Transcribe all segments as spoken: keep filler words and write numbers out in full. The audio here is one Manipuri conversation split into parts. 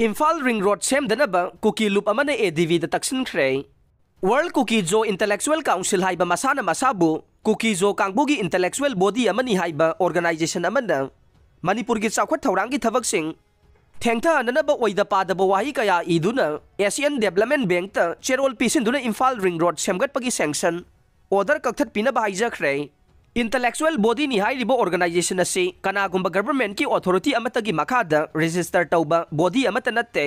ꯏꯝꯐꯥꯜ ꯔꯤꯡ ꯔꯣꯗ ꯁꯦꯝꯗꯅꯕ ꯀꯨꯀꯤ ꯂꯨꯞ ꯑꯃꯅ ꯑꯦ ꯗꯤ ꯕꯤꯗ ꯇꯛꯁꯤꯟꯈ꯭ꯔꯦ꯫ ꯋꯥꯔꯜ ꯀꯨꯀꯤ ꯖꯣ ꯏꯟꯇꯂꯦꯛꯆꯨꯋꯦꯜ ꯀꯥꯎꯟꯁꯤꯜ ꯍꯥꯏꯕ ꯃꯁꯥꯅ ꯃꯁꯥꯕꯨ ꯀꯨꯀꯤ ꯖꯣ ꯀꯥꯡꯕꯨꯒꯤ ꯏꯟꯇꯂꯦꯛꯆꯨꯋꯦꯜ ꯕꯣꯗꯤ ꯑꯃꯅꯤ ꯍꯥꯏꯕ ꯑꯣꯔꯒꯅꯥꯏꯖꯦꯁꯟ ꯑꯃꯅ ꯃꯅꯤꯄꯨꯔꯒꯤ ꯆꯥꯎꯈꯠ ꯊꯧꯔꯥꯡꯒꯤ ꯊꯕꯛꯁꯤꯡ ꯊꯦꯡꯊꯍꯟꯅꯅꯕ ꯑꯣꯏꯗ ꯄꯥꯗꯕ ꯋꯥꯍꯩ ꯀꯌꯥ ꯏꯗꯨꯅ ꯑꯦꯁꯤꯌꯥꯟ ꯗꯦꯕꯂꯞꯃꯦꯟ ꯕꯦꯡꯛꯇ ꯆꯦꯔꯣꯜ ꯄꯤꯁꯤꯟꯗꯨꯅ ꯏꯝꯐꯥꯜ ꯔꯤꯡ ꯔꯣꯗ ꯁꯦꯝꯒꯠꯄꯒꯤ ꯁꯦꯡꯁꯟ ꯑꯣꯔꯗꯔ ꯀꯛꯊꯠꯄꯤꯅꯕ ꯍꯥꯏꯖꯈ꯭ꯔꯦ꯫ ꯏꯟꯇꯂꯦꯛꯆꯨꯋꯦꯜ ꯕꯣꯗꯤꯅꯤ ꯍꯥꯏꯔꯤꯕ ꯑꯣꯔꯒꯅꯥꯏꯖꯦꯁꯟ ꯑꯁꯤ ꯀꯅꯥꯒꯨꯝꯕ ꯒꯚꯔꯟꯃꯦꯟꯠꯀꯤ ꯑꯣꯊꯣꯔꯤꯇꯤ ꯑꯃꯠꯇꯒꯤ ꯃꯈꯥꯗ ꯔꯦꯖꯤꯁꯇꯔ ꯇꯧꯕ ꯕꯣꯗꯤ ꯑꯃꯠꯇ ꯅꯠꯇꯦ꯫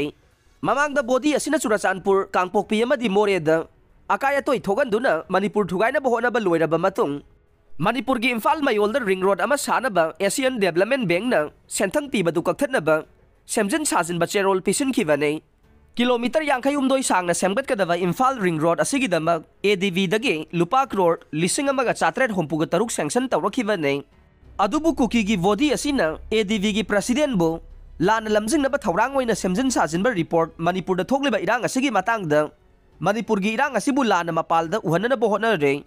ꯃꯃꯥꯡꯗ ꯕꯣꯗꯤ ꯑꯁꯤꯅ ꯆꯨꯔꯆꯥꯟꯄꯨꯔ, ꯀꯥꯡꯄꯣꯛꯄꯤ ꯑꯃꯗꯤ ꯃꯣꯔꯦꯗ ꯑꯀꯥꯏ ꯑꯇꯣꯏ ꯊꯣꯛꯍꯟꯗꯨꯅ ꯃꯅꯤꯄꯨꯔ ꯊꯨꯒꯥꯏꯅꯕ ꯍꯣꯠꯅꯕ ꯂꯣꯏꯔꯕ ꯃꯇꯨꯡ, ꯃꯅꯤꯄꯨꯔꯒꯤ ꯏꯝꯐꯥꯜ ꯃꯌꯣꯜꯗ ꯔꯤꯡ ꯔꯣꯗ ꯑꯃ ꯁꯥꯅꯕ ꯑꯦꯁꯤꯌꯥꯟ ꯗꯦꯕꯂꯞꯃꯦꯟ ꯕꯦꯡꯛꯅ ꯁꯦꯟꯊꯪ ꯄꯤꯕꯗꯨ ꯀꯛꯊꯠꯅꯕ ꯁꯦꯝꯖꯤꯟ ꯁꯥꯖꯤꯟꯕ ꯆꯦꯔꯣꯜ ꯄꯤꯁꯤꯟꯈꯤꯕꯅꯤ꯫ ꯀꯤꯂꯣꯃꯤꯇꯔ ꯌꯥꯡꯈꯩꯍꯨꯝꯗꯣꯏ ꯁꯥꯡꯅ ꯁꯦꯝꯒꯠꯀꯗꯕ ꯏꯝꯐꯥꯜ ꯔꯤꯡ ꯔꯣꯗ ꯑꯁꯤꯒꯤꯗꯃꯛ ꯑꯦ ꯗꯤ ꯕꯤꯗꯒꯤ ꯂꯨꯄꯥ ꯀ꯭ꯔꯣꯔ ꯂꯤꯁꯤꯡ ꯑꯃꯒ ꯆꯥꯇ꯭ꯔꯦꯠ ꯍꯨꯝꯐꯨꯒ ꯇꯔꯨꯛ ꯁꯦꯡꯁꯟ ꯇꯧꯔꯛꯈꯤꯕꯅꯤ꯫ ꯑꯗꯨꯕꯨ ꯀꯨꯀꯤꯒꯤ ꯕꯣꯗꯤ ꯑꯁꯤꯅ ꯑꯦ ꯗꯤ ꯕꯤꯒꯤ ꯄ꯭ꯔꯁꯤꯗꯦꯟꯕꯨ ꯂꯥꯟꯅ ꯂꯝꯖꯤꯡꯅꯕ ꯊꯧꯔꯥꯡ ꯑꯣꯏꯅ ꯁꯦꯝꯖꯤꯟ ꯁꯥꯖꯤꯟꯕ ꯔꯤꯄꯣꯔꯠ ꯃꯅꯤꯄꯨꯔꯗ ꯊꯣꯛꯂꯤꯕ ꯏꯔꯥꯡ ꯑꯁꯤꯒꯤ ꯃꯇꯥꯡꯗ ꯃꯅꯤꯄꯨꯔꯒꯤ ꯏꯔꯥꯡ ꯑꯁꯤꯕꯨ ꯂꯥꯟꯅ ꯃꯄꯥꯜꯗ ꯎꯍꯟꯅꯅꯕ ꯍꯣꯠꯅꯔꯦ꯫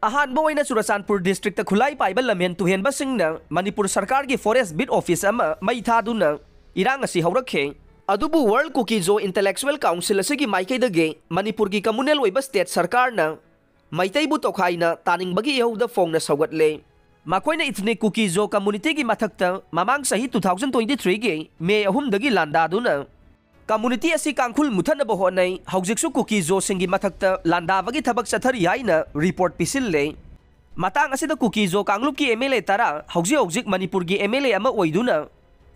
ꯑꯍꯥꯟꯕ ꯑꯣꯏꯅ ꯆꯨꯔꯆꯥꯟꯄꯨꯔ ꯗꯤꯁꯇ꯭ꯔꯤꯛꯇ ꯈꯨꯠꯂꯥꯏ ꯄꯥꯏꯕ ꯂꯝꯍꯦꯟ ꯇꯨꯍꯦꯟꯕꯁꯤꯡꯅ ꯃꯅꯤꯄꯨꯔ ꯁꯔꯀꯥꯔꯒꯤ ꯐꯣꯔꯦꯁ ꯕꯤꯠ ꯑꯣꯐꯤꯁ ꯑꯃ ꯃꯩ ꯊꯥꯗꯨꯅ ꯏꯔꯥꯡ ꯑꯁꯤ ꯍꯧꯔꯛꯈꯤ꯫ ꯑꯗꯨꯕꯨ ꯋꯥꯔꯜ ꯀꯨꯀꯤ ꯖꯣ ꯏꯟꯇꯂꯦꯛꯆꯨꯋꯦꯜ ꯀꯥꯎꯟꯁꯤꯜ ꯑꯁꯤꯒꯤ ꯃꯥꯏꯀꯩꯗꯒꯤ ꯃꯅꯤꯄꯨꯔꯒꯤ ꯀꯝꯃꯨꯅꯦꯜ ꯑꯣꯏꯕ ꯁ꯭ꯇꯦꯠ ꯁꯔꯀꯥꯔꯅ ꯃꯩꯇꯩꯕꯨ ꯇꯣꯈꯥꯏꯅ ꯇꯥꯅꯤꯡꯕꯒꯤ ꯏꯍꯧꯗ ꯐꯣꯡꯅ ꯁꯧꯒꯠꯂꯦ꯫ ꯃꯈꯣꯏꯅ ꯏꯊꯅꯤꯛ ꯀꯨꯀꯤ ꯖꯣ ꯀꯝꯃꯨꯅꯤꯇꯤꯒꯤ ꯃꯊꯛꯇ ꯃꯃꯥꯡ ꯆꯍꯤ ꯇꯨ ꯊꯥꯎꯖꯟ ꯇ꯭ꯋꯦꯟꯇꯤ ꯊ꯭ꯔꯤꯒꯤ ꯃꯦ ꯑꯍꯨꯝꯗꯒꯤ ꯂꯥꯟꯗꯥꯗꯨꯅ ꯀꯝꯃꯨꯅꯤꯇꯤ ꯑꯁꯤ ꯀꯥꯡꯈꯨꯜ ꯃꯨꯊꯠꯅꯕ ꯍꯣꯠꯅꯩ, ꯍꯧꯖꯤꯛꯁꯨ ꯀꯨꯀꯤ ꯖꯣꯁꯤꯡꯒꯤ ꯃꯊꯛꯇ ꯂꯥꯟꯗꯥꯕꯒꯤ ꯊꯕꯛ ꯆꯠꯊꯔꯤ ꯍꯥꯏꯅ ꯔꯤꯄꯣꯔꯠ ꯄꯤꯁꯤꯜꯂꯦ꯫ ꯃꯇꯥꯡ ꯑꯁꯤꯗ ꯀꯨꯀꯤ ꯖꯣ ꯀꯥꯡꯂꯨꯞꯀꯤ ꯑꯦꯝ ꯑꯦꯜ ꯑꯦ ꯇꯔꯥ ꯍꯧꯖꯤꯛ ꯍꯧꯖꯤꯛ ꯃꯅꯤꯄꯨꯔꯒꯤ ꯑꯦꯝ ꯑꯦꯜ ꯑꯦ ꯑꯃ ꯑꯣꯏꯗꯨꯅ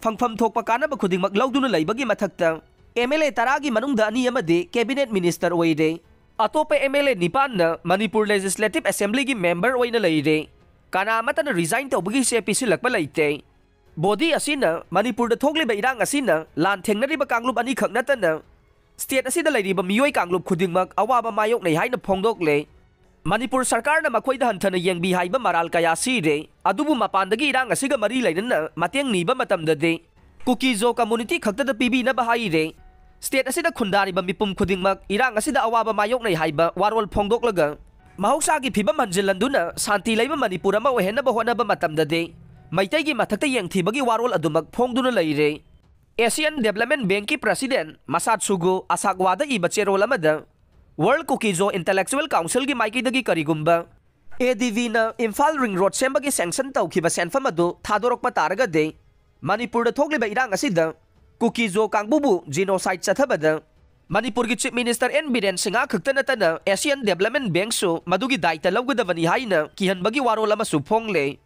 ꯐꯪꯐꯝ ꯊꯣꯛꯄ ꯀꯥꯟꯅꯕ ꯈꯨꯗꯤꯡꯃꯛ ꯂꯧꯗꯨꯅ ꯂꯩꯕꯒꯤ ꯃꯊꯛꯇ ꯑꯦꯝ ꯑꯦꯜ ꯑꯦ ꯇꯔꯥꯒꯤ ꯃꯅꯨꯡꯗ ꯑꯅꯤ ꯑꯃꯗꯤ ꯀꯦꯕꯤꯅꯦꯠ ꯃꯤꯅꯤꯁꯇꯔ ꯑꯣꯏꯔꯦ꯫ ꯑꯇꯣꯞꯄ ꯑꯦꯝ ꯑꯦꯜ ꯑꯦ ꯅꯤꯄꯥꯟꯅ ꯃꯅꯤꯄꯨꯔ ꯂꯦꯖꯤꯁꯂꯦꯇꯤꯚ ꯑꯦꯁꯦꯝꯕ꯭ꯂꯤꯒꯤ ꯃꯦꯝꯕꯔ ꯑꯣꯏꯅ ꯂꯩꯔꯦ꯫ ꯀꯅꯥ ꯑꯃꯠꯇꯅ ꯔꯤꯖꯥꯏꯟ ꯇꯧꯕꯒꯤ ꯆꯦ ꯄꯤꯁꯤꯜꯂꯛꯄ ꯂꯩꯇꯦ꯫ ꯕꯣꯗꯤ ꯑꯁꯤꯅ ꯃꯅꯤꯄꯨꯔꯗ ꯊꯣꯛꯂꯤꯕ ꯏꯔꯥꯡ ꯑꯁꯤꯅ ꯂꯥꯟ ꯊꯦꯡꯅꯔꯤꯕ ꯀꯥꯡꯂꯨꯞ ꯑꯅꯤꯈꯛ ꯅꯠꯇꯅ ꯁ꯭ꯇꯦꯠ ꯑꯁꯤꯗ ꯂꯩꯔꯤꯕ ꯃꯤꯑꯣꯏ ꯀꯥꯡꯂꯨꯞ ꯈꯨꯗꯤꯡꯃꯛ ꯑꯋꯥꯕ ꯃꯥꯌꯣꯛꯅꯩ ꯍꯥꯏꯅ ꯐꯣꯡꯗꯣꯛꯂꯦ꯫ ꯃꯅꯤꯄꯨꯔ ꯁꯔꯀꯥꯔꯅ ꯃꯈꯣꯏꯗ ꯍꯟꯊꯅ ꯌꯦꯡꯕꯤ ꯍꯥꯏꯕ ꯃꯔꯥꯜ ꯀꯌꯥ ꯁꯤꯔꯦ, ꯑꯗꯨꯕꯨ ꯃꯄꯥꯟꯗꯒꯤ ꯏꯔꯥꯡ ꯑꯁꯤꯒ ꯃꯔꯤ ꯂꯩꯅꯅ ꯃꯇꯦꯡ ꯅꯤꯕ ꯃꯇꯝꯗꯗꯤ ꯀꯨꯀꯤ ꯖꯣ ꯀꯝꯃꯨꯅꯤꯇꯤ ꯈꯛꯇꯗ ꯄꯤꯕꯤꯅꯕ ꯍꯥꯏꯔꯦ꯫ ꯁ꯭ꯇꯦꯠ ꯑꯁꯤꯗ ꯈꯨꯟꯗꯥꯔꯤꯕ ꯃꯤꯄꯨꯝ ꯈꯨꯗꯤꯡꯃꯛ ꯏꯔꯥꯡ ꯑꯁꯤꯗ ꯑꯋꯥꯕ ꯃꯥꯌꯣꯛꯅꯩ ꯍꯥꯏꯕ ꯋꯥꯔꯣꯜ ꯐꯣꯡꯗꯣꯛꯂꯒ ꯃꯍꯧꯁꯥꯒꯤ ꯐꯤꯕꯝ ꯍꯟꯖꯤꯜꯍꯟꯗꯨꯅ ꯁꯥꯟꯇꯤ ꯂꯩꯕ ꯃꯅꯤꯄꯨꯔ ꯑꯃ ꯑꯣꯏꯍꯟꯅꯕ ꯍꯣꯠꯅꯕ ꯃꯇꯝꯗꯗꯤ ꯃꯩꯇꯩꯒꯤ ꯃꯊꯛꯇ ꯌꯦꯡꯊꯤꯕꯒꯤ ꯋꯥꯔꯣꯜ ꯑꯗꯨꯃꯛ ꯐꯣꯡꯗꯨꯅ ꯂꯩꯔꯦ꯫ Asian Development Bankꯀꯤ President Masatsugu Asakawa ꯏꯕ ꯆꯦꯔꯣꯜ ꯑꯃꯗ World Kuki-Zo Intellectual Councilꯒꯤ ꯃꯥꯏꯀꯩꯗꯒꯤ ꯀꯔꯤꯒꯨꯝꯕ ADVꯅ ꯏꯝꯐꯥꯜ Ring Road ꯁꯦꯝꯕꯒꯤ sanction ꯇꯧꯈꯤꯕ ꯁꯦꯟꯐꯝ ꯑꯗꯨ ꯊꯥꯗꯣꯔꯛꯄ ꯇꯥꯔꯒꯗꯤ ꯃꯅꯤꯄꯨꯔꯗ ꯊꯣꯛꯂꯤꯕ ꯏꯔꯥꯡ ꯑꯁꯤꯗ ꯀꯨꯀꯤꯖꯣ ꯀꯥꯡꯕꯨꯕꯨ genocide ꯆꯠꯊꯕꯗ ꯃꯅꯤꯄꯨꯔꯒꯤ Chief Minister N Biren Singh ꯈꯛꯇ ꯅꯠꯇꯅ Asian Development Bankꯁꯨ ꯃꯗꯨꯒꯤ ꯗꯥꯏꯇ ꯂꯧꯒꯗꯕꯅꯤ ꯍꯥꯏꯅ ꯀꯤꯍꯟꯕꯒꯤ ꯋꯥꯔꯣꯜ ꯑꯃꯁꯨ ꯐꯣꯡꯂꯦ꯫